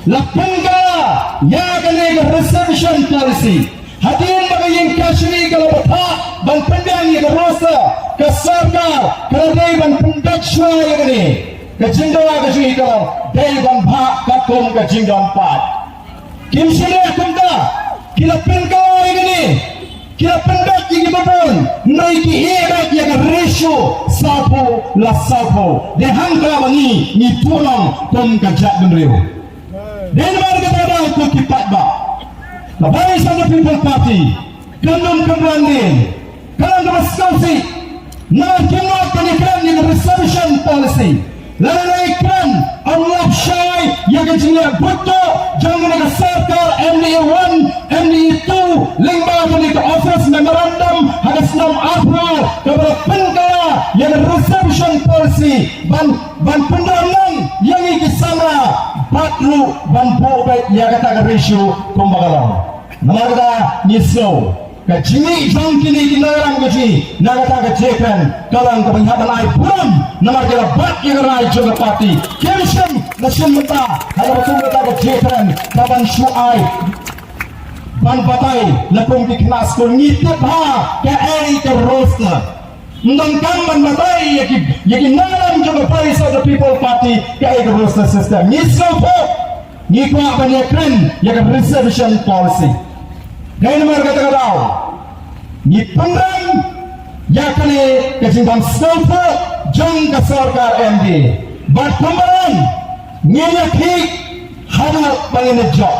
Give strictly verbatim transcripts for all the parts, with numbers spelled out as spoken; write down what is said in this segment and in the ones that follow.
La pynkylla ïa kane ka reservation policy. Hadien ba ka ïing kashari ka la bthah ban pynbiang ïa ka roster, ka sorkar ka la dei ban pynbeit shuwa ïa kane. Ka jingdawa ka jong ngi ka la dei ban bhah katkum ka jingdon paid. Kim shym ïa kumta, ki la pynkylla ïa kane. Ki la pynbeit ïa kiba bun, hynrei ki ïehbeit ïa ka ratio sawphew la sawphew. Dei hangta ba ngi, ngi tuh long kum ka jaitbynriew. Dei namar kata ba ko ki paidbah, ka Voice of the People Party kam nym kynran dien, ka long kaba sngewsih. Namar kim lah ban ïakren ïa ka reservation policy. Lada ngi kren, ym lap shai ïa ka jingleh buit jong kane ka sorkar M D A one, M D A two, lyngba kane ka office memorandum ha ka snem arphew kaba la pynkylla ïa ka reservation policy ban, ban pyndonkam ïa ngi ki samla bad ruh ban buh beit ïa kata ka ratio kumba ka long. Namar kata ngi sngew ka jingmih jong kine ki nongïalam ka jong ngi na kata ka jingkren ka long kaba ngi hap ban ai burom namar ki la bat ïa ka rai jong ka party. Kim shym la shim bynta ha kaba kum kata ka jingkren ka ban shu ai ban batai la kum ki khynnah skul. Ngi tip ha kaei ka roster. Ym donkam ban batai ïa ki, ïa ki nongïalam jong ka Voice of the People Party kaei ka roster system. Ngi sngewthuh. Ngi kwah ban ïakren ïa ka reservation policy. Dei namar kata ka daw ngi pynrem ïa kane ka jingbym sngewthuh jong ka sorkar M D A. Bad kumba long ngin ïakhih haduh ba ngin ïa jop.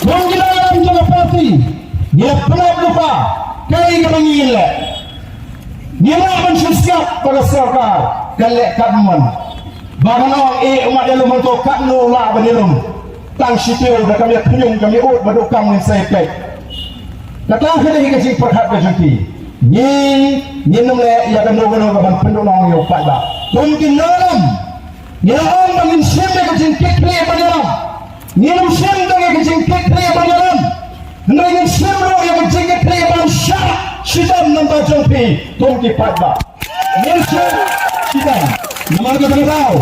Kum ki nongïalam jong ka party ngi la pynlong lypa kaei kaba ngin leh. Ngim lah ban shu sngap ba ka sorkar ka leh katba mon. Ba ka ong, eh, u mat ïalum hangto, katno u lah ban ïalum. Tang shi taïew da kam ïa khñium kam ïa ud, bad u kam ngin sa ïa peit. Kata ka dei ka jingpyrkhat ka jong ki. Ngi, ngin ym leh ïa kano kano ka ban pynduhnong ïa u paidbah. Kum ki nongïalam ngi la ong ba ngin shim ïa ka jingkitkhlieh ban ïalam. Ngin ym shim tang ïa ka jingkitkhlieh ban ïalam, hynrei ngin shim ruh ïa ka jingkitkhlieh ban shah shitom na bynta jong phi kum ki paidbah. Ngin shah shitom. Namar kata ka daw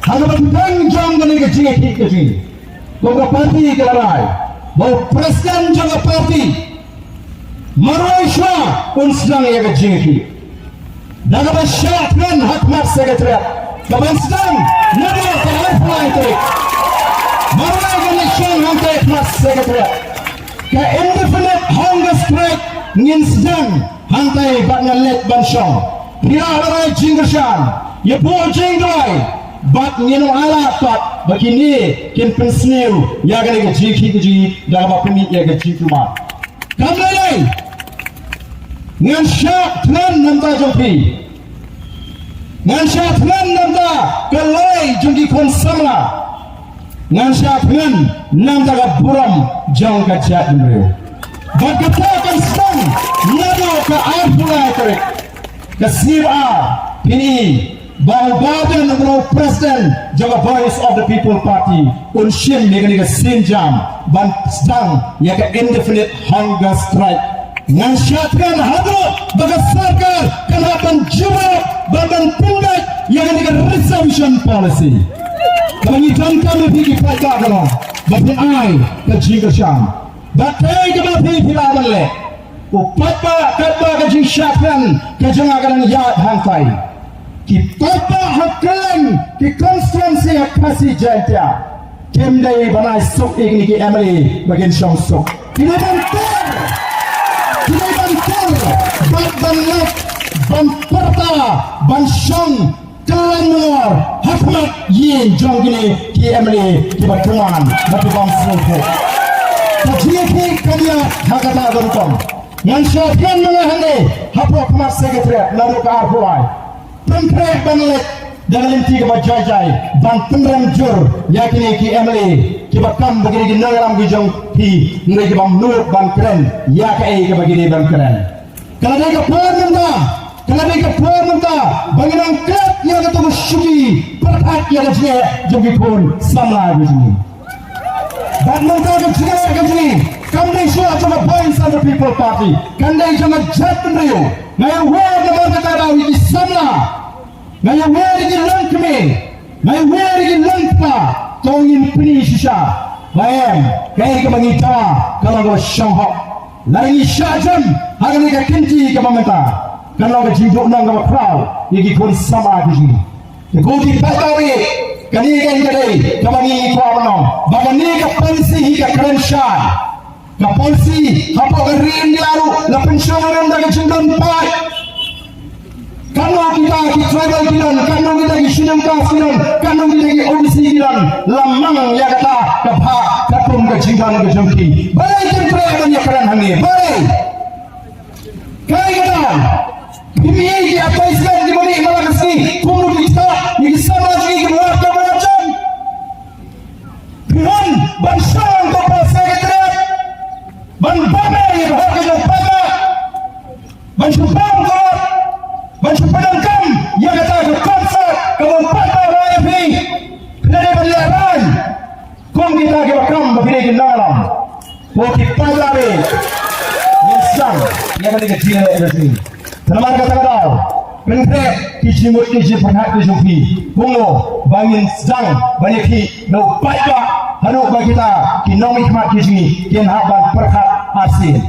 ha kaba bteng jong kane ka jingïakhih ka jong ngi, kum ka party ka la rai ba u president jong ka party marwei shuwa un sdang ïa ka jingïakhih da kaba shah thngan ha khmat secretariat, kaban sdang naduh ka arphew lai tarik. Marwei kan ïa shong hangtai ha khmat secretariat. Ka indefinite hunger strike ngin sdang hangtai bad ngan leit ban shong. Phi lah ban ai jingkyrshan, ïa buh jingduwai, bad ngin ym ailad pat ba kine kin pynsniew ïa kane ka jingïakhih ka jong ngi da kaba pynmih ïa ka jingkulmar. Kam lei lei ngan shah thngan na bynta jong phi. Ngan shah thngan na bynta ka lawei jong ki khun samla. Ngan shah thngan na bynta ka burom jong ka jaitbynriew. Bad kata kan sdang naduh ka arphew lai tarik. Ka sngi ba ar, phin i ba u Bah Ardent uba long u president jong ka Voice of the People Party un shim ïa kane ka sienjam ban sdang ïa ka indefinite hunger strike. Ngan shah thngan haduh ba ka sorkar kan hap ban jubab bad ban pynbeit ïa kane ka reservation policy. Kaba ngi donkam ïa phi ki paidbah ka long ba phin ai ka jingkyrshan. Bad kaei kaba phi, phi lah ban leh. U paidbah, katba ka jingshah thngan ka jong nga ka dang ïaid hangtai, ki paidbah ha kylleng ki constituency ha Khasi Jaiñtia kim dei ban ai suk ïa kine ki M L A ba kin shong suk. Ki dei ban tur, ki dei ban tur bad ban leit ban pyrta ban shong kylleng nongor ha khmat ïing jong kine ki M L A kiba tymmen bad kiba ym sngewthuh. Ka jingïakhih ka dei ha kata ka rukom. Ngan shah thngan ma nga hangne hapoh khmat secretariat naduh ka arphew lai. Pynkhreh ban leit da ka lynti kaba jai jai ban pynrem jur ïa kine ki M L A kiba kam ba kine ki nongïalam ki jong phi, hynrei kiba ym nud ban kren ïa kaei kaba ki dei ban kren. Ka la dei ka por mynta, ka la dei ka por mynta ba ngin ong klet ïa kato ka shuki pyrkhat ïa ka jingeh jong ki khun samla ka jong ngi. Bad mynta ka jingeh ka jong ngi kam dei shuwa jong ka Voice of the People Party, kan dei jong ka jaitbynriew. Nga ïa wan namar kata ka daw ïa ki samla Nga ïa wer ïa ki longkmie, nga ïa wer ïa ki longkpa, to ngin pyni shisha. Ba em, kaei kaba ngi dawa, ka long kaba shong hok. Lada ngi shah jem ha kane ka kynti kaba mynta, kan long ka jingduhnong kaba khraw ïa ki khun samla ki jong ngi. Te ko ki paidbah, kane ka dei kaba ngi kwah ban ong ba kane ka policy hi ka kren shai. Ka policy hapoh ka ri India ruh la pynshong rim da ka jingdon paid. Katno kita ki tribal ki don, katno kita ki scheduled caste ki don, katno kita ki O B C ki don, la mang ïa kata ka bhah katkum ka jingdon ka jong ki. Balei kim treh ban ïakren hangne? Balei? Kaei kata? Phim ïohi ïa ki advertisement kiba mih man la ka sngi, kumno ki ktah ïa ki samla jong ngi kiba wad kam wad jan. Phi wan ban shong hapoh Secretariat ban bam ïa ka hok ka jong u paidbah, ban shu bam ka hok, ban shu pyndonkam ïa kata ka concert kaba u paidbah u ai ïa phi. Phi la dei ban lehraiñ kum kita kiba kren ba phi dei ki nongïalam. Ko ki paidbah, ngin sdang ïa kane ka jingleh jong phi. Te namar kata ka daw, pynkhreh ki jingmut ki jingpyrkhat ki jong phi, kumno ba ngin sdang ban ïakhih da u paidbah haduh ba kita ki nongmihkhmat ki jong ngi kin hap ban pyrkhat arsien.